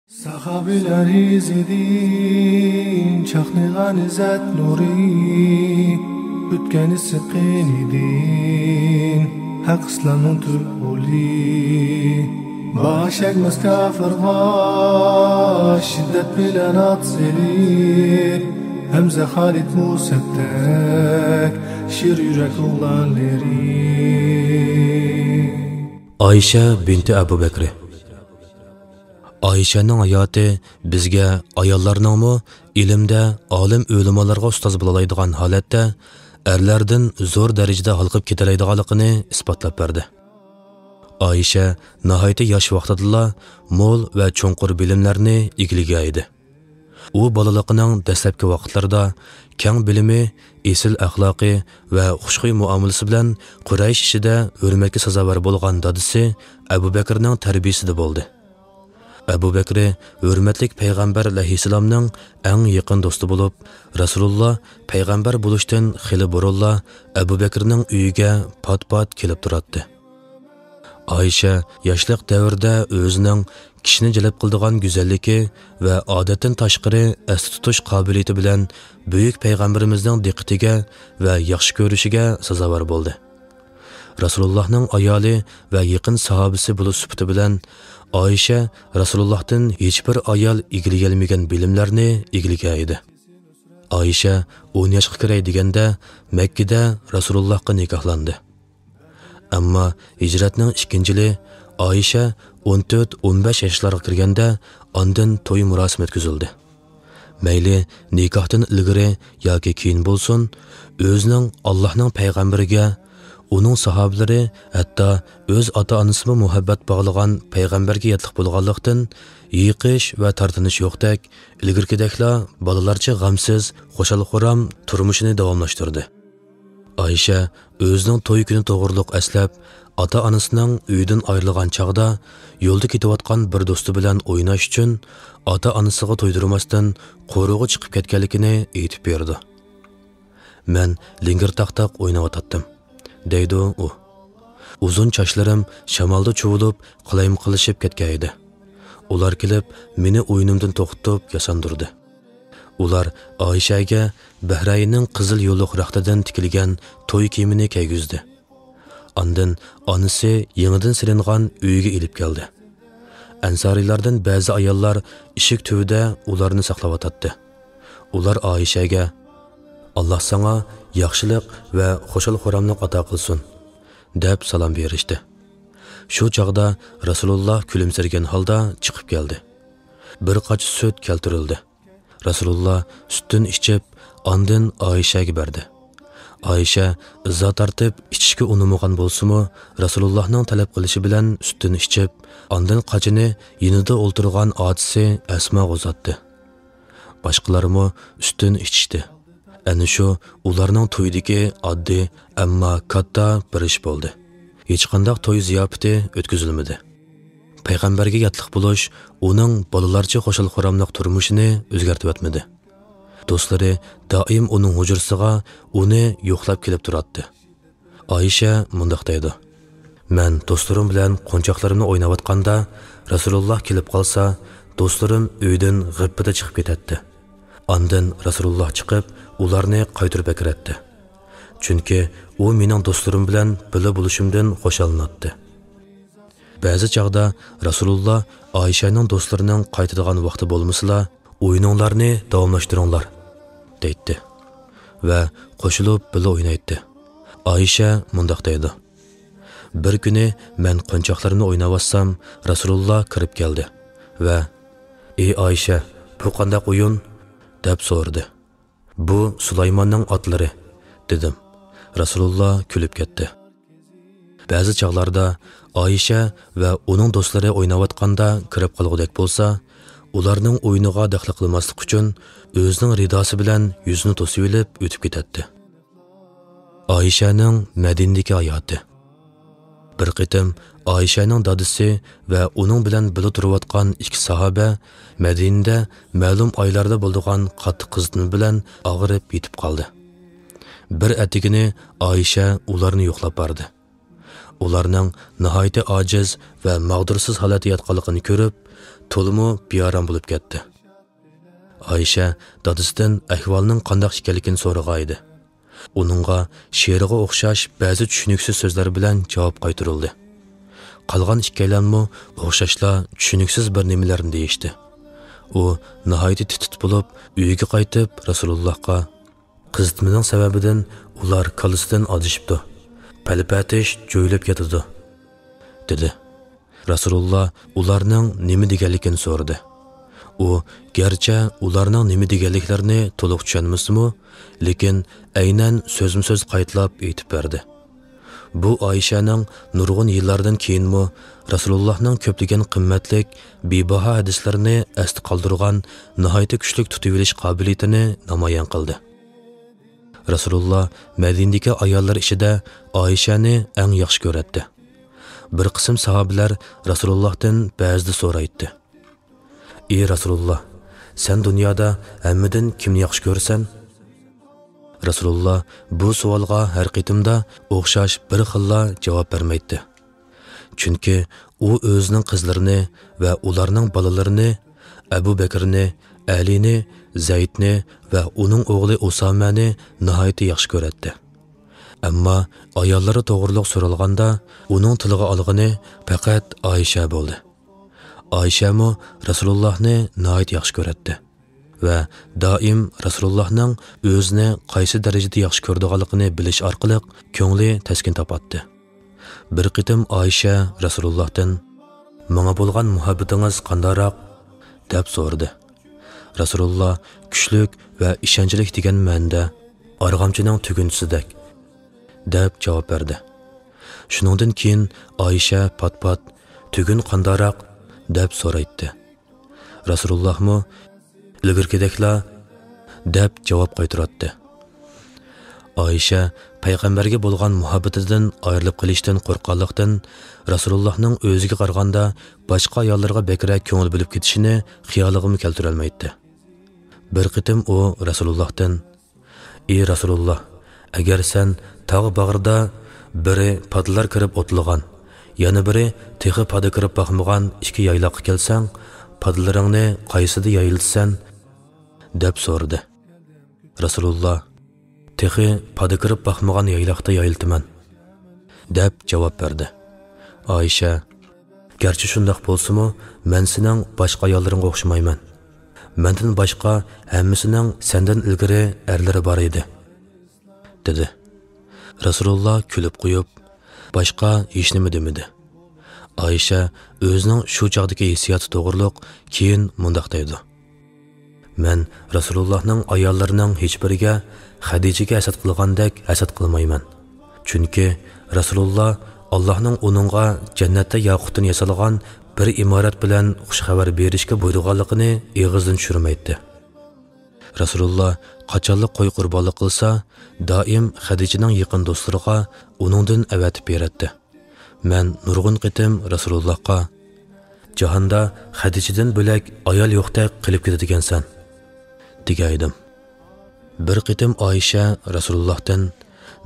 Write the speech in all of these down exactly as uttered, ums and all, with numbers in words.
ساخاۋىلەر ئىزىدىن چاقنىغان ئىززەت نۇرى، ئۆتكەن ئىسسىق قېنىدىن ھەق ئىسلامنىڭ تۈز يولى. باش ئەگمەس كاپىرغا شىددەت بىلەن ئات سېلىپ، ھەمزە خالىد مۇسەپتەك شىر يۈرەك ئوغلانلىرى. ئائىشە بىنتى ئەبۇ بەكرى. ئائىشەنىڭ ھاياتى بىزگە ئاياللارنىڭمۇ ئىلىمدە ئالىم ئۆلىمالارغا ئۇستاز بولالايدىغان ھالەتتە، ئەرلەردىن زور دەرىجىدە ھالقىپ كېتەلەيدىغانلىقىنى ئىسپاتلاپ بەردى. ئائىشە ناھايىتى ياش ۋاقتىدىلا مول ۋە چوڭقۇر بىلىملەرنى ئىگىلىگەن ئىدى. ئۇ بالىلىقىنىڭ دەسلەپكى ۋاقىتلىرىدا كەڭ بىلىمى، ئېسىل ئەخلاقى ۋە خۇشخۇي مۇئامىلىسى بىلەن قۇرەيش ئىچىدە ھۆرمەتكە سازاۋەر بولغان دادىسى ئەبۇ بەكرىنىڭ تەربىيىسىدە بولدى. ئەبۇ بەكرى ھۆرمەتلىك پەيغەمبەر ئەلەيھىسسالامنىڭ ئەڭ يېقىن دوستى بولۇپ، رەسۇلۇللا پەيغەمبەر بولۇشتىن خېلى بۇرۇنلا ئەبۇ بەكرىنىڭ ئۆيىگە پات-پات كېلىپ تۇراتتى. ئائىشە ياشلىق دەۋرىدە ئۆزىنىڭ كىشىنى جەلپ قىلىدىغان گۈزەللىكى ۋە ئادەتتىن تاشقىرى ئەستە تۇتۇش قابىلىيىتى بىلەن بۈيۈك پەيغەمبىرىمىزنىڭ دىققىتىگە ۋە ياخشى كۆرۈشىگە سازاۋەر بولدى. رەسۇلۇللاھنىڭ ئايالى ۋە يېقىن ساھابىسى بولۇش سۈپىتى بىلەن ئائىشە رەسۇلۇللاھتىن ھېچبىر ئايال ئىگىلىيەلمىگەن بىلىملەرنى ئىگىلىگەن ئىدى. ئائىشە ئون ياشقا كىرەي دېگەندە مەككىدە رەسۇلۇللاھقا نىكاھلاندى. ئەمما ھىجرەتنىڭ ئىككىنچى يىلى ئائىشە ئون تۆت، ئون بەش ياشلارغا كىرگەندە ئاندىن توي مۇراسىمى ئۆتكۈزۈلدى. مەيلى نىكاھتىن ئىلگىرى ياكى كېيىن بولسۇن، ئۆزىنىڭ ئاللاھنىڭ پەيغەمبىرىگە، ئۇنىڭ ساھابىلىرى، ھەتتا ئۆز ئاتا-ئانىسىمۇ مۇھەببەت باغلىغان پەيغەمبەرگە ياتلىق بولغانلىقتىن، يېقىش ۋە تارتىنىش يوقتەك، ئىلگىرىكىدەكلا بالىلارچە غەمسىز، خۇشال-خۇرام تۇرمۇشىنى داۋاملاشتۇردى. ئائىشە ئۆزىنىڭ توي كۈنى توغرۇلۇق ئەسلەپ، ئاتا-ئانىسىنىڭ ئۆيدىن ئايرىلغان چاغدا يولدا كېتىۋاتقان بىر دوستى بىلەن ئويناش ئۈچۈن ئاتا-ئانىسىغا تۇيدۇرماستىن قورۇغا چىقىپ كەتكەنلىكىنى ئېيتىپ بېرىدۇ. مەن لىڭگىرتاقتاق ئويناۋاتاتتىم، دەيدۇ ئۇ. ئۇزۇن چاچلىرىم شامالدا چۇۋۇلۇپ، قالايمىقانلىشىپ كەتكەن ئىدى. ئۇلار كېلىپ، مېنى ئويۇنۇمدىن توختىتىپ ياساندۇردى. ئۇلار ئائىشەگە بەھرەيننىڭ قىزىل يۇلۇق رەختىدىن تىكىلگەن توي كىيىمىنى كىيگۈزدى. ئاندىن ئانىسى يېڭىدىن سېلىنغان ئۆيگە ئېلىپ كەلدى. ئەنسارىيلاردىن بەزى ئاياللار ئىشىك تۈۋىدە ئۇلارنى ساقلاۋاتاتتى. ئۇلار ئائىشەگە، «ئاللاھ ساڭا ياخشىلىق ۋە خۇشال-خۇراملىق ئاتا قىلسۇن» دەپ سالام بېرىشتى. شۇ چاغدا رەسۇلۇللاھ كۈلۈمسىرىگەن ھالدا چىقىپ كەلدى. بىر قاچا سۈت كەلتۈرۈلدى. رەسۇلۇللاھ سۈتتىن ئىچىپ، ئاندىن ئائىشەگە بەردى. ئائىشە ئىزا تارتىپ ئىچىشكە ئۇنىمىغان بولسىمۇ، رەسۇلۇللاھنىڭ تەلەپ قىلىشى بىلەن سۈتتىن ئىچىپ، ئاندىن قاچىنى يېنىدا ئولتۇرغان ئاچىسى ئەسماغا ئۇزاتتى. باشقىلارمۇ سۈتتىن ئىچىشتى. ئەنە شۇ ئۇلارنىڭ تويىدىكى ئاددىي، ئەمما كاتتا بىر ئىش بولدى. ھېچقانداق توي زىياپىتى ئۆتكۈزۈلمىدى. پەيغەمبەرگە ياتلىق بولۇش ئۇنىڭ بالىلارچە خۇشال-خۇراملىق تۇرمۇشىنى ئۆزگەرتىۋەتمىدى. دوستلىرى دائىم ئۇنىڭ ھۇجرىسىغا ئۇنى يوقلاپ كېلىپ تۇراتتى. ئائىشە مۇنداق دەيدۇ: «مەن دوستلىرىم بىلەن قونچاقلىرىمنى ئويناۋاتقاندا، رەسۇلۇللاھ كېلىپ قالسا، دوستلىرىم ئۆيدىن غىپپىدە چىقىپ كېتەتتى. ئاندىن رەسۇلۇللاھ چىقىپ، ئۇلارنى قايتۇرۇپ ئەكىرەتتى. چۈنكى ئۇ مېنىڭ دوستلىرىم بىلەن بىللە بولۇشۇمدىن خۇشاللىناتتى.» بەزى چاغدا رەسۇلۇللاھ ئائىشەنىڭ دوستلىرىنىڭ قايتىدىغان ۋاقتى بولمىسىلا، «ئويۇنۇڭلارنى داۋاملاشتۇرۇڭلار» دەيتتى ۋە قوشۇلۇپ بىللە ئوينايتتى. ئائىشە مۇنداق دەيدۇ: «بىر كۈنى مەن قونچاقلىرىمنى ئويناۋاتسام، رەسۇلۇللاھ كىرىپ كەلدى ۋە، 'ئى ئائىشە، بۇ قانداق ئويۇن؟' دەپ سورىدى. 'بۇ سۇلايماننىڭ ئاتلىرى' دېدىم. رەسۇلۇللاھ كۈلۈپ كەتتى.» بەزى چاغلاردا ئائىشە ۋە ئۇنىڭ دوستلىرى ئويناۋاتقاندا كىرىپ قالغۇدەك بولسا، ئۇلارنىڭ ئويۇنىغا دەخلى قىلماسلىق ئۈچۈن ئۆزىنىڭ رىداسى بىلەن يۈزىنى توسۇۋېلىپ ئۆتۈپ كېتەتتى. ئائىشەنىڭ مەدىنىدىكى ھاياتى. بىر قېتىم ئائىشەنىڭ دادىسى ۋە ئۇنىڭ بىلەن بىللە تۇرۇۋاتقان ئىككى ساھابە مەدىنىدە مەلۇم ئايلاردا بولىدىغان قاتتىق قىزىتما بىلەن ئاغرىپ يېتىپ قالدى. بىر ئەتىگىنى ئائىشە ئۇلارنى يوقلاپ باردى. ئۇلارنىڭ ناھايىتى ئاجىز ۋە ماغدۇرسىز ھالەتتە ياتقانلىقىنى كۆرۈپ، تولىمۇ بىئارام بولۇپ كەتتى. ئايشە دادىسىدىن ئەھۋالنىڭ قانداق ئىكەنلىكىنى سورىغان ئىدى. ئۇنىڭغا شېئىرغا ئوخشاش بەزى چۈشىنىكسىز سۆزلەر بىلەن جاۋاب قايتۇرۇلدى. قالغان ئىككىيلەنمۇ ئوخشاشلا چۈشىنىكسىز بىر نېمىلەرنى دېيىشتى. ئۇ ناھايىتى تېتىت بولۇپ، ئۆيىگە قايتىپ، رەسۇلۇللاھقا، «قىزىتمىنىڭ سەۋەبىدىن ئۇلار كالىسىدىن ئاجرىشىپتۇ. پەلىپەتىش جۆيلۈپ كېتىدۇ» دېدى. رەسۇلۇللا ئۇلارنىڭ نېمە دېگەنلىكىنى سورىدى. ئۇ گەرچە ئۇلارنىڭ نېمە دېگەنلىكلىرىنى تولۇق چۈشەنمىسىمۇ، لېكىن ئەينەن سۆزمۇ سۆز قايتىلاپ ئېيتىپ بەردى. بۇ ئايشەنىڭ نۇرغۇن يىللاردىن كېيىنمۇ رەسۇلۇللاھنىڭ كۆپلىگەن قىممەتلىك، بىباھا ھەدىسلىرىنى ئەستە قالدۇرغان ناھايىتى كۈچلۈك تۇتۇۋېلىش قابىلىيىتىنى نامايان قىلدى. رەسۇلۇللا مەدىنىدىكى ئاياللار ئىچىدە ئايشەنى ئەڭ ياخشى كۆرەتتى. بىر قىسىم ساھابىلەر رەسۇلۇللاھتىن بەزىدە سورايتتى: «ئى رەسۇلۇللا، سەن دۇنيادا ھەممىدىن كىمنى ياخشى كۆرىسەن؟» رەسۇلۇللا بۇ سوئالغا ھەر قېتىمدا ئوخشاش بىر خىللا جاۋاب بەرمەيتتى. چۈنكى ئۇ ئۆزىنىڭ قىزلىرىنى ۋە ئۇلارنىڭ بالىلىرىنى، ئەبۇ بەكرىنى، ئەلىنى، زەيدنى ۋە ئۇنىڭ ئوغلى ئۇسامەنى ناھايىتى ياخشى كۆرەتتى. ئەمما ئاياللىرى توغرۇلۇق سورالغاندا، ئۇنىڭ تىلغا ئالغىنى پەقەت ئائىشە بولدى. ئائىشەمۇ رەسۇلۇللاھنى ناھايىتى ياخشى كۆرەتتى ۋە دائىم رەسۇلۇللاھنىڭ ئۆزىنى قايسى دەرىجىدە ياخشى كۆرىدىغانلىقىنى بىلىش ئارقىلىق كۆڭلى تەسكىن تاپاتتى. بىر قېتىم ئائىشە رەسۇلۇللاھتىن: «ماڭا بولغان مۇھەببىتىڭىز قانداقراق؟» دەپ سورىدى. رەسۇلۇللا كۈچلۈك ۋە ئىشەنچلىك دېگەن مەنىدە، «ئارغامچىنىڭ تۈگۈنچىسىدەك» دەپ جاۋاب بەردى. شۇنىڭدىن كېيىن ئائىشە پات-پات: «تۈگۈن قانداقراق؟» دەپ سورايتتى. رەسۇلۇللاھمۇ: «ئىلگىرىكىدەكلا» دەپ جاۋاب قايتۇراتتى. ئائىشە پەيغەمبەرگە بولغان مۇھەببىتىدىن ئايرىلىپ قېلىشتىن قورققانلىقتىن، رەسۇلۇللاھنىڭ ئۆزىگە قارىغاندا باشقا ئاياللارغا بەكرەك كۆڭۈل بۆلۈپ كېتىشىنى خىيالىغىمۇ كەلتۈرەلمەيتتى. بىر قېتىم ئۇ رەسۇلۇللاھتىن: «ئى رەسۇلۇللا، ئەگەر سەن تاغ باغرىدا بىرى پادىلار كىرىپ ئوتلىغان، يەنە بىرى تېخى پادا كىرىپ باقمىغان ئىككى يايلاققا كەلسەڭ، پادىلىرىڭنى قايسىدا يايلىتىسەن؟» دەپ سورىدى. رەسۇلۇللا: «تېخى پادا كىرىپ باقمىغان يايلاقتا يايلىتىمەن» دەپ جاۋاب بەردى. ئائىشە: «گەرچە شۇنداق بولسىمۇ، مەن سېنىڭ باشقا ئاياللىرىڭغا ئوخشىمايمەن. مەندىن باشقا ھەممىسىنىڭ سەندىن ئىلگىرى ئەرلىرى بار ئىدى» دېدى. رەسۇلۇللا كۈلۈپ قويۇپ، باشقا ھېچنېمە دېمىدى. ئائىشە ئۆزىنىڭ شۇ چاغدىكى ھېسسىياتى توغرۇلۇق كېيىن مۇنداق دەيدۇ: «مەن رەسۇلۇللاھنىڭ ئاياللىرىنىڭ ھېچبىرىگە خەدىچىگە ھەسەت قىلغاندەك ھەسەت قىلمايمەن. چۈنكى رەسۇلۇللا ئاللاھنىڭ ئۇنىڭغا جەننەتتە ياقۇتتىن ياسالغان بىر ئىمارەت بىلەن خۇش خەۋەر بېرىشكە بۇيرۇغانلىقىنى ئېغىزدىن چۈشۈرمەيتتى. رەسۇلۇللا قاچانلا قوي قۇربانلىق قىلسا، دائىم خەدىچىنىڭ يېقىن دوستلىرىغا ئۇنىڭدىن ئەۋەتىپ بېرەتتى. مەن نۇرغۇن قېتىم رەسۇلۇللاھقا، جاھاندا خەدىچىدىن بۆلەك ئايال يوقتەك قىلىپ كېتىدىكەنسەن» دېگەن ئىدىم. بىر قېتىم ئائىشە رەسۇلۇللاھتىن: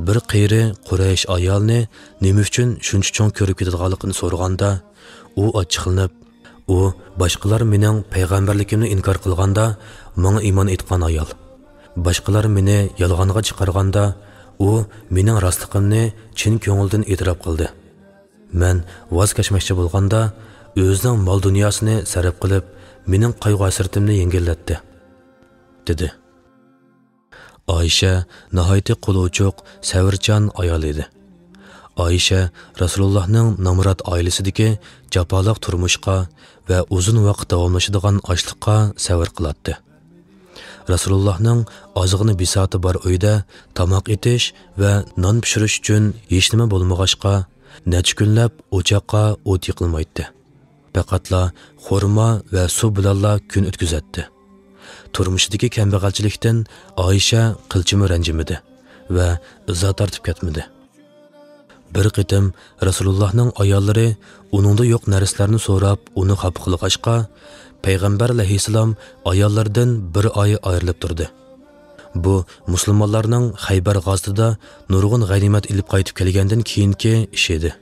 «بىر قېرى قۇرەيش ئايالىنى نېمە ئۈچۈن شۇنچە چوڭ كۆرۈپ كېتىدىغانلىقىنى سورىغاندا، ئۇ ئاچچىقلىنىپ، ئۇ باشقىلار مېنىڭ پەيغەمبەرلىكىمنى ئىنكار قىلغاندا ماڭا ئىمان ئېيتقان ئايال. باشقىلار مېنى يالغانغا چىقارغاندا ئۇ مېنىڭ راستلىقىمنى چىن كۆڭۈلدىن ئېتىراپ قىلدى. مەن ۋاز كەچمەكچى بولغاندا ئۆزىنىڭ مال-دۇنياسىنى سەرپ قىلىپ، مېنىڭ قايغۇ-ھەسرىتىمنى يەڭگىللەتتى» دېدى. ئائىشە ناھايىتى قولى ئوچۇق، سەۋرچان ئايال ئىدى. ئائىشە رەسۇلۇللاھنىڭ نامرات ئائىلىسىدىكى جاپالىق تۇرمۇشقا ۋە ئۇزۇن ۋاقىت داۋاملىشىدىغان ئاچلىققا سەۋر قىلاتتى. رەسۇلۇللاھنىڭ ئازغىنە بىساتى بار ئۆيدە تاماق ئېتىش ۋە نان پىشۇرۇش ئۈچۈن ھېچنېمە بولمىغاچقا، نەچچە كۈنلەپ ئوچاققا ئوت يېقىلمايتتى. پەقەتلا خورما ۋە سۇ بىلەنلا كۈن ئۆتكۈزەتتى. تۇرمۇشىدىكى كەمبەغەلچىلىكتىن ئائىشە قىلچىمۇ رەنجىمىدى ۋە ئىزا تارتىپ كەتمىدى. بىر قېتىم رەسۇلۇللاھنىڭ ئاياللىرى ئۇنىڭدا يوق نەرسىلەرنى سوراپ، ئۇنى خاپا قىلغاچقا، پەيغەمبەر ئەلەيھىسسالام ئاياللىرىدىن بىر ئاي ئايرىلىپ تۇردى. بۇ مۇسۇلمانلارنىڭ خەيبەر غازىتىدا نۇرغۇن غەنىيمەت ئېلىپ قايتىپ كەلگەندىن كېيىنكى ئىش ئىدى.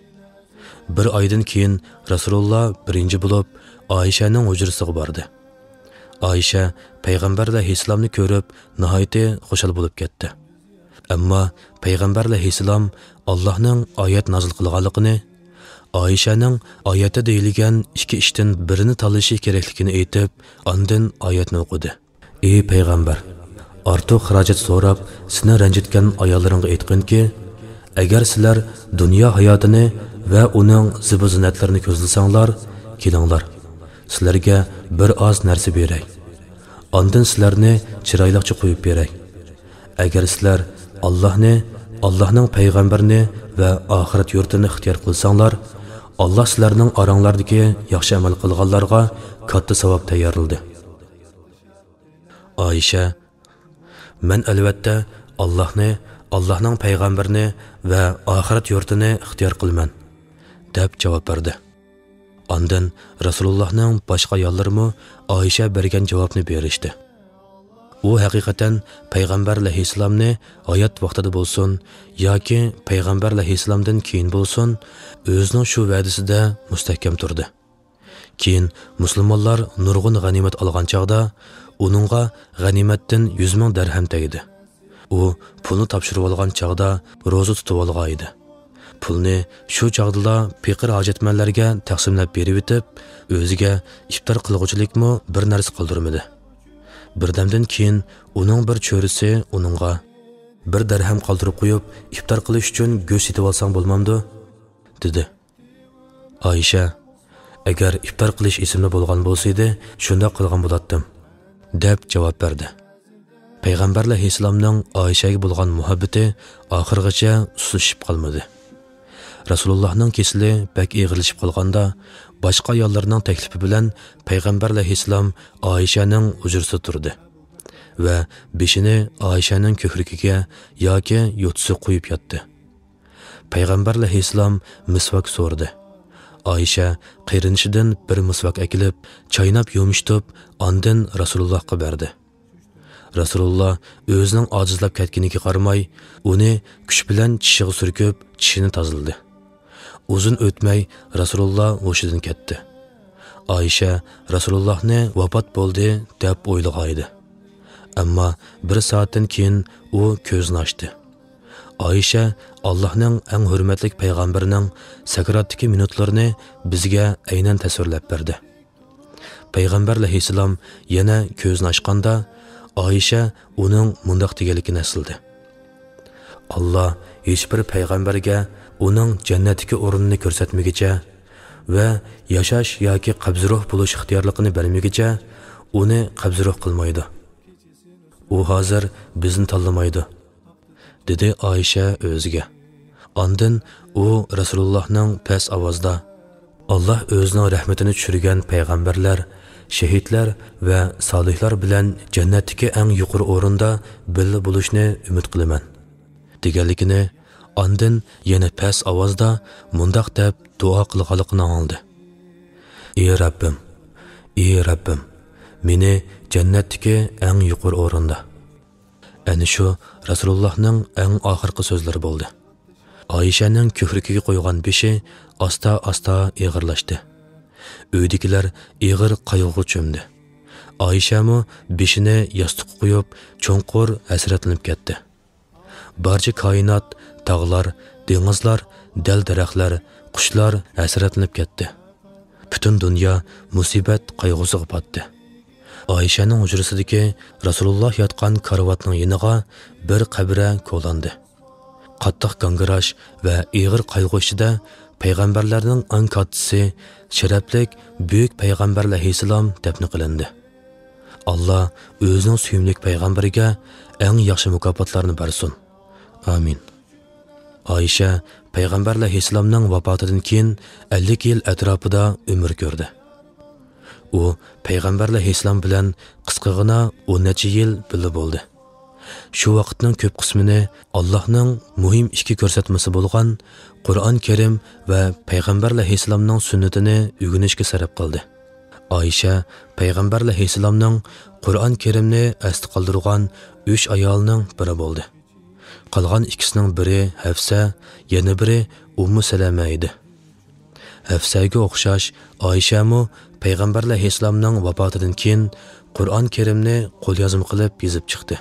بىر ئايدىن كېيىن رەسۇلۇللا بىرىنچى بولۇپ ئائىشەنىڭ ھۇجرىسىغا باردى. ئائىشە پەيغەمبەر ئەلەيھىسسالامنى كۆرۈپ ناھايىتى خۇشال بولۇپ كەتتى. ئەمما پەيغەمبەر ئەلەيھىسسالام ئاللاھنىڭ ئايەت نازىل قىلغانلىقىنى، ئائىشەنىڭ ئايەتتە دېيىلگەن ئىككى ئىشتىن بىرىنى تاللىشى كېرەكلىكىنى ئېيتىپ، ئاندىن ئايەتنى ئوقۇدى. ئى پەيغەمبەر، ئارتۇق خىراجەت سوراپ سېنى رەنجىتكەن ئاياللىرىڭغا ئېيتقىنكى، ئەگەر سىلەر دۇنيا ھاياتىنى ۋە ئۇنىڭ زىبۇ زىننەتلىرىنى كۆزلىسەڭلار، كېلىڭلار، سىلەرگە بىر ئاز نەرسە بېرەي. ئاندىن سىلەرنى چىرايلىقچە قويۇپ بېرەي. ئەگەر سىلەر ئاللاھنى، ئاللاھنىڭ پەيغەمبىرىنى ۋە ئاخىرەت يۇرتىنى ئىختىيار قىلساڭلار، ئاللاھ سىلەرنىڭ ئاراڭلاردىكى ياخشى ئەمەل قىلغانلارغا كاتتا ساۋاب تەييارلىدى. ئائىشە، مەن ئەلۋەتتە ئاللاھنى، ئاللاھنىڭ پەيغەمبىرىنى ۋە ئاخىرەت يۇرتىنى ئىختىيار قىلىمەن، دەپ جاۋاب بەردى. ئاندىن رەسۇلۇللاھنىڭ باشقا ئاياللىرىمۇ ئائىشە بەرگەن جاۋابنى بېرىشتى. ئۇ ھەقىقەتەن پەيغەمبەر ئەلەيھىسسالامنى ھايات ۋاقتىدا بولسۇن ياكى پەيغەمبەر ئەلەيھىسسالامدىن كېيىن بولسۇن، ئۆزىنىڭ شۇ ۋەدىسىدە مۇستەھكەم تۇردى. كېيىن مۇسۇلمانلار نۇرغۇن غەنىيمەت ئالغان چاغدا، ئۇنىڭغا غەنىيمەتتىن يۈز مىڭ دەرھەم تەگدى. ئۇ پۇلنى تاپشۇرۇۋالغان چاغدا روزا تۇتۇۋالغان ئىدى. پۇلنى شۇ چاغدىلا پېقىر ھاجەتمەنلەرگە تەقسىملەپ بېرىۋېتىپ، ئۆزىگە ئىپتار قىلغۇچىلىكمۇ بىر نەرسە قالدۇرمىدى. بىردەمدىن كېيىن ئۇنىڭ بىر چۆرىسى ئۇنىڭغا، «بىر دەرھەم قالدۇرۇپ قويۇپ، ئىپتار قىلىش ئۈچۈن گۆش سېتىۋالساڭ بولمامدۇ؟» دېدى. ئائىشە، «ئەگەر ئىپتار قىلىش ئېسىمدە بولغان بولسىدى، شۇنداق قىلغان بولاتتىم»، دەپ جاۋاب بەردى. پەيغەمبەر ئەلەيھىسسالامنىڭ ئائىشەگە بولغان مۇھەببىتى ئاخىرغىچە سۇسلىشىپ قالمىدى. رەسۇلۇللاھنىڭ كېسىلى بەك ئېغىرلىشىپ قالغاندا، باشقا ئاياللىرىنىڭ تەكلىپى بىلەن پەيغەمبەر ئەلەيھىسسالام ئائىشەنىڭ ھۇجرىسىدا تۇردى ۋە بېشىنى ئائىشەنىڭ كۆكرىكىگە ياكى يوتىسىغا قويۇپ ياتتى. پەيغەمبەر ئەلەيھىسسالام مىسۋاك سورىدى. ئائىشە قېرىندىشىدىن بىر مىسۋاك ئەكېلىپ، چايناپ يۇمشىتىپ، ئاندىن رەسۇلۇللاھقا بەردى. رەسۇلۇللا ئۆزىنىڭ ئاجىزلاپ كەتكىنىگە قارىماي، ئۇنى كۈچ بىلەن چىشىغا سۈركۈپ، چىشىنى تازىلىدى. ئۇزۇن ئۆتمەي رەسۇلۇللا ھوشىدىن كەتتى. ئائىشە رەسۇلۇللاھنى ۋاپات بولدى دەپ ئويلىغانىدى. ئەمما بىر سائەتتىن كېيىن ئۇ كۆزىنى ئاچتى. ئائىشە ئاللاھنىڭ ئەڭ ھۆرمەتلىك پەيغەمبىرىنىڭ سەكراتتىكى مىنۇتلىرىنى بىزگە ئەينەن تەسۋىرلەپ بەردى. پەيغەمبەر ئەلەيھىسسالام يەنە كۆزىنى ئاچقاندا، ئائىشە ئۇنىڭ مۇنداق دېگەنلىكىنى ئەسلىدى: «ئاللا ھېچبىر پەيغەمبەرگە ئۇنىڭ جەننەتتىكى ئورنىنى كۆرسەتمىگۈچە ۋە ياشاش ياكى قەبزى روھ بولۇش ئىختىيارلىقىنى بەرمىگۈچە ئۇنى قەبزى روھ قىلمايدۇ. ئۇ ھازىر بىزنى تاللىمايدۇ»، دېدى ئائىشە ئۆزىگە. ئاندىن ئۇ رەسۇلۇللاھنىڭ پەس ئاۋازدا، «ئاللا ئۆزىنىڭ رەھمىتىنى چۈشۈرگەن پەيغەمبەرلەر، شېھىتلەر ۋە سالىھلار بىلەن جەننەتتىكى ئەڭ يۇقىرى ئورۇندا بىللە بولۇشنى ئۈمىد قىلىمەن» دېگەنلىكىنى، ئاندىن يەنە پەس ئاۋازدا مۇنداق دەپ دۇئا قىلغانلىقىنى ئاڭلىدى: «ئى رەببىم، ئى رەببىم، مېنى جەننەتتىكى ئەڭ يۇقىرى ئورۇندا.» ئەنە شۇ رەسۇلۇللاھنىڭ ئەڭ ئاخىرقى سۆزلىرى بولدى. ئائىشەنىڭ كۆكرىكىگە قويغان بېشى ئاستا-ئاستا ئېغىرلاشتى. ئۆيدىكىلەر ئېغىر قايغۇغا چۆمدى. ئائىشەمۇ بېشىنى ياستۇققا قويۇپ، چوڭقۇر ھەسرەتلىنىپ كەتتى. بارچە كائىنات، تاغلار، دېڭىزلار، دەل-دەرەخلەر، قۇشلار ھەسرەتلىنىپ كەتتى. پۈتۈن دۇنيا مۇسىبەت قايغۇسىغا پاتتى. ئائىشەنىڭ ھۇجرىسىدىكى رەسۇلۇللاھ ياتقان كارىۋاتنىڭ يېنىغا بىر قەبرە كولاندى. قاتتىق گاڭگىراش ۋە ئېغىر قايغۇ ئىچىدە پەيغەمبەرلەرنىڭ ئەڭ كاتتىسى، شەرەپلىك بۈيۈك پەيغەمبەر ئەلەيھىسسالام دەپنە قىلىندى. ئاللا ئۆزىنىڭ سۆيۈملۈك پەيغەمبىرىگە ئەڭ ياخشى مۇكاپاتلارنى بەرسۇن. ئامىن. ئائىشە پەيغەمبەر ئەلەيھىسسالامنىڭ ۋاپاتىدىن كېيىن ئەللىك يىل ئەتراپىدا ئۆمۈر كۆردى. ئۇ پەيغەمبەر ئەلەيھىسسالام بىلەن قىسقىغىنا ئون نەچچە يىل بىللە بولدى. شۇ ۋاقىتنىڭ كۆپ قىسمىنى ئاللاھنىڭ مۇھىم ئىككى كۆرسەتمىسى بولغان قۇرئان كەرىم ۋە پەيغەمبەر ئەلەيھىسسالامنىڭ سۈننىتىنى ئۆگىنىشكە سەرپ قىلدى. ئائىشە پەيغەمبەر ئەلەيھىسسالامنىڭ قۇرئان كەرىمنى ئەستە قالدۇرغان ئۈچ ئايالنىڭ بىرى بولدى. قالغان ئىككىسىنىڭ بىرى ھەفسە، يەنە بىرى ئۇممۇ سەلەمە ئىدى. ھەفسەگە ئوخشاش ئائىشەمۇ پەيغەمبەر ئەلەيھىسسالامنىڭ ۋاپاتىدىن كېيىن قۇرئان كەرىمنى قوليازما قىلىپ يېزىپ چىقتى.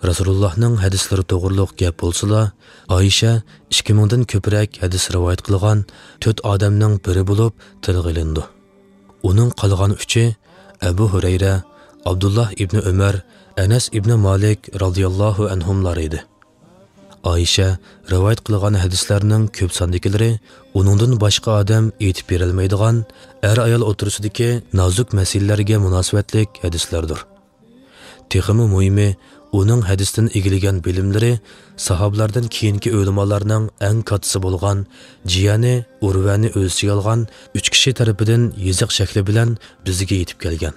رەسۇلۇللاھنىڭ ھەدىسلىرى توغرۇلۇق گەپ بولسىلا، ئائىشە ئىككى مىڭدىن كۆپرەك ھەدىس رىۋايەت قىلغان تۆت ئادەمنىڭ بىرى بولۇپ تىلغا ئېلىنىدۇ. ئۇنىڭ قالغان ئۈچى ئەبۇ ھۇرەيرە، ئابدۇللاھ ئىبنى ئۆمەر، ئەنەس ئىبنى مالىك رازىياللاھۇ ئەنھۇملار ئىدى. ئائىشە رىۋايەت قىلغان ھەدىسلەرنىڭ كۆپ ساندىكىلىرى ئۇنىڭدىن باشقا ئادەم ئېيتىپ بېرەلمەيدىغان ئەر-ئايال ئوتتۇرىسىدىكى نازۇك مەسىلىلەرگە مۇناسىۋەتلىك ھەدىسلەردۇر. تېخىمۇ مۇھىمى، ئۇنىڭ ھەدىستىن ئىگىلىگەن بىلىملىرى ساھابىلاردىن كېيىنكى ئۆلىمالارنىڭ ئەڭ كاتتىسى بولغان جىيەنى ئۇرۋەنى ئۆز ئىچىگە ئالغان ئۈچ كىشى تەرىپىدىن يېزىق شەكلى بىلەن بىزگە يېتىپ كەلگەن.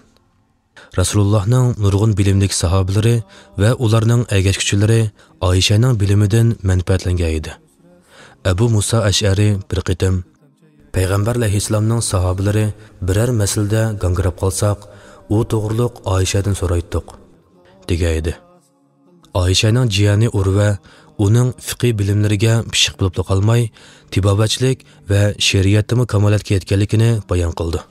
رەسۇلۇللاھنىڭ نۇرغۇن بىلىملىك ساھابىلىرى ۋە ئۇلارنىڭ ئەگەشكۈچىلىرى ئائىشەنىڭ بىلىمىدىن مەنپەئەتلەنگەن ئىدى. ئەبۇ مۇسا ئەشئەرى بىر قېتىم، پەيغەمبەر ئەلەيھىسسالامنىڭ ساھابىلىرى بىرەر مەسىلىدە گاڭگىراپ قالساق، ئۇ توغرۇلۇق ئائىشەدىن سورايتتۇق، دېگەن ئىدى. ئائىشەنىڭ جىيەنى ئۇرۋە ئۇنىڭ فىقھىي بىلىملىرىگە پىششىق بولۇپلا قالماي، تېبابەتچىلىك ۋە شېئىرىيەتتىمۇ كامالەتكە يەتكەنلىكىنى بايان قىلىدۇ.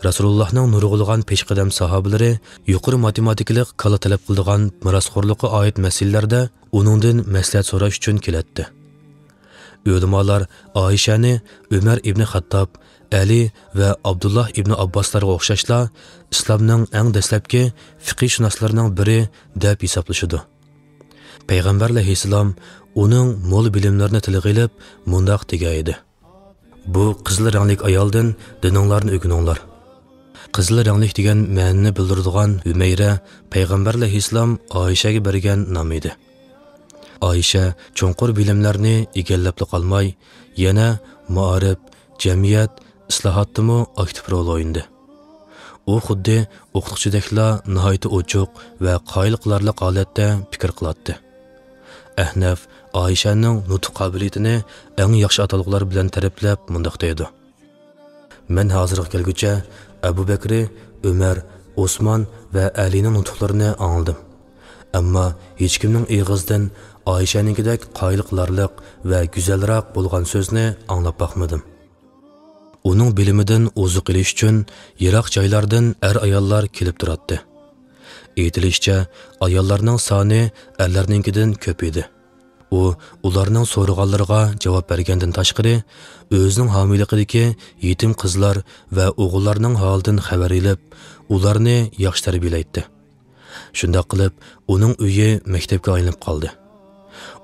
رەسۇلۇللاھنىڭ نۇرغۇنلىغان پېشقەدەم ساھابىلىرى يۇقىرى ماتېماتىكىلىق كاللا تەلەپ قىلىدىغان مىراسخورلۇققا ئائىت مەسىلىلەردە ئۇنىڭدىن مەسلىھەت سوراش ئۈچۈن كېلەتتى. ئۆلىمالار ئائىشەنى ئۆمەر ئىبنى خەتتاب، ئەلى ۋە ئابدۇللاھ ئىبنى ئابباسلارغا ئوخشاشلا ئىسلامنىڭ ئەڭ دەسلەپكى فىقىھشۇناسلىرىنىڭ بىرى دەپ ھېسابلىشىدۇ. پەيغەمبەر ئەلەيھىسسالام ئۇنىڭ مول بىلىملىرىنى تىلغا ئېلىپ مۇنداق دېگەن ئىدى: «بۇ قىزىل رەڭلىك ئايالدىن دىنىڭلارنى ئۆگىنىڭلار.» قىزىل رەڭلىك دېگەن مەنىنى بىلدۈرىدىغان ھۈمەيرە پەيغەمبەر ئەلەيھىسسالام ئائىشەگە بەرگەن نام ئىدى. ئائىشە چوڭقۇر بىلىملەرنى ئىگىلەپلا قالماي، يەنە مائارىپ، جەمئىيەت، ئىسلاھاتتىمۇ ئاكتىپ رول ئوينىدى. ئۇ خۇددى ئوقۇتقۇچىدەكلا ناھايىتى ئوچۇق ۋە قايىل قىلارلىق ھالەتتە پىكىر قىلاتتى. ئەھنەف ئائىشەنىڭ نۇتۇق قابىلىيىتىنى ئەڭ ياخشى ئاتالغۇلار بىلەن تەرىپلەپ مۇنداق دەيدۇ: «مەن ھازىرغا كەلگۈچە ئەبۇ بەكرى، ئۆمەر، ئوسمان ۋە ئەلىنىڭ نۇتۇقلىرىنى ئاڭلىدىم. ئەمما ھېچكىمنىڭ ئېغىزىدىن ئائىشەنىڭكىدەك قايىل قىلارلىق ۋە گۈزەلراق بولغان سۆزنى ئاڭلاپ باقمىدىم.» ئۇنىڭ بىلىمىدىن ئوزۇق ئېلىش ئۈچۈن يىراق جايلاردىن ئەر-ئاياللار كېلىپ تۇراتتى. ئېيتىلىشىچە، ئاياللارنىڭ سانى ئەرلەرنىڭكىدىن كۆپ ئىدى. ئۇ ئۇلارنىڭ سورىغانلىرىغا جاۋاب بەرگەندىن تاشقىرى، ئۆزىنىڭ ھامىيلىقىدىكى يېتىم قىزلار ۋە ئوغۇللارنىڭ ھالىدىن خەۋەر ئېلىپ، ئۇلارنى ياخشى تەربىيەلەيتتى. شۇنداق قىلىپ، ئۇنىڭ ئۆيى مەكتەپكە ئايلىنىپ قالدى.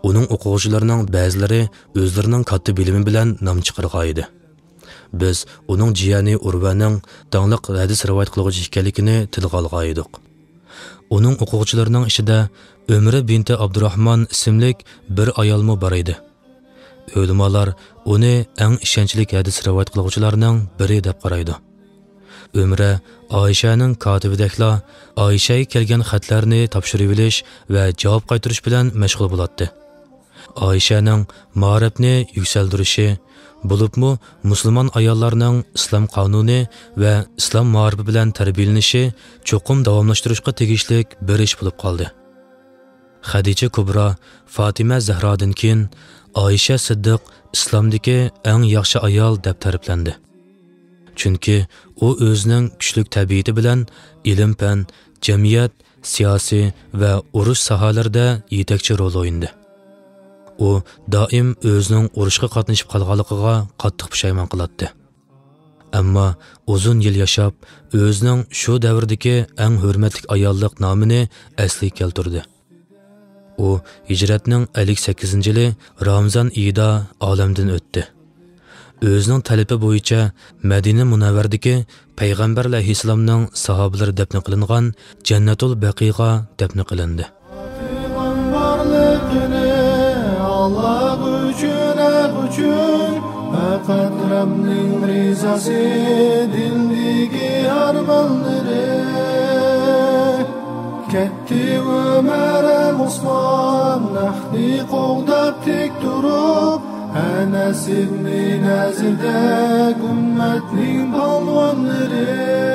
ئۇنىڭ ئوقۇغۇچىلىرىنىڭ بەزىلىرى ئۆزلىرىنىڭ كاتتا بىلىمى بىلەن نام چىقارغان ئىدى. بىز ئۇنىڭ جىيەنى ئۇرۋەنىڭ داڭلىق ھەدىس رىۋايەت قىلغۇچى ئىكەنلىكىنى تىلغا ئالغان ئىدۇق. ئۇنىڭ ئوقۇغۇچىلىرىنىڭ ئىچىدە ئۆمرە بىنتى ئابدۇراھمان ئىسىملىك بىر ئايالمۇ بار ئىدى. ئۆلىمالار ئۇنى ئەڭ ئىشەنچلىك ھەدىس رىۋايەت قىلغۇچىلارنىڭ بىرى دەپ قارايدۇ. ئۆمرە ئائىشەنىڭ كاتىپىدەكلا ئائىشەگە كەلگەن خەتلەرنى تاپشۇرۇۋېلىش ۋە جاۋاب قايتۇرۇش بىلەن مەشغۇل بولاتتى. ئائىشەنىڭ مائارىپنى يۈكسەلدۈرۈشى، بولۇپمۇ مۇسۇلمان ئاياللارنىڭ ئىسلام قانۇنى ۋە ئىسلام مائارىپى بىلەن تەربىيەلىنىشى چوقۇم داۋاملاشتۇرۇشقا تېگىشلىك بىر ئىش بولۇپ قالدى. خەدىچە كۇبرا، فاتىمە زەھرادىن كېيىن ئائىشە سىددىق ئىسلامدىكى ئەڭ ياخشى ئايال دەپ تەرىپلەندى. چۈنكى ئۇ ئۆزىنىڭ كۈچلۈك تەبىئىتى بىلەن ئىلىم-پەن، جەمئىيەت، سىياسىي ۋە ئۇرۇش ساھەلىرىدە يېتەكچى رول ئوينىدى. ئۇ دائىم ئۆزىنىڭ ئۇرۇشقا قاتنىشىپ قالغانلىقىغا قاتتىق پۇشايمان قىلاتتى. ئەمما ئۇزۇن يىل ياشاپ، ئۆزىنىڭ شۇ دەۋردىكى ئەڭ ھۆرمەتلىك ئاياللىق نامىنى ئەسلىگە كەلتۈردى. ئۇ ھىجرەتنىڭ ئەللىك سەككىزىنچى يىلى رامىزان ئېيىدا ئالەمدىن ئۆتتى. ئۆزىنىڭ تەلىپى بويىچە مەدىنە مۇنەۋۋەردىكى پەيغەمبەر ئەلەيھىسسالامنىڭ ساھابىلىرى دەپنە قىلىنغان جەننەتۇل بەقىغا دەپنە قىلىندى. پەقەت رەبنىڭ رىزاسى دىلدىكى ئارمانلىرى. كەتتى ئۆمەر ھەم ئوسمان نەقنى قوغداپ تىك تۇرۇپ، ئەنەس ئىبنى نەزىردەك ئۈممەتنىڭ پالۋانلىرى.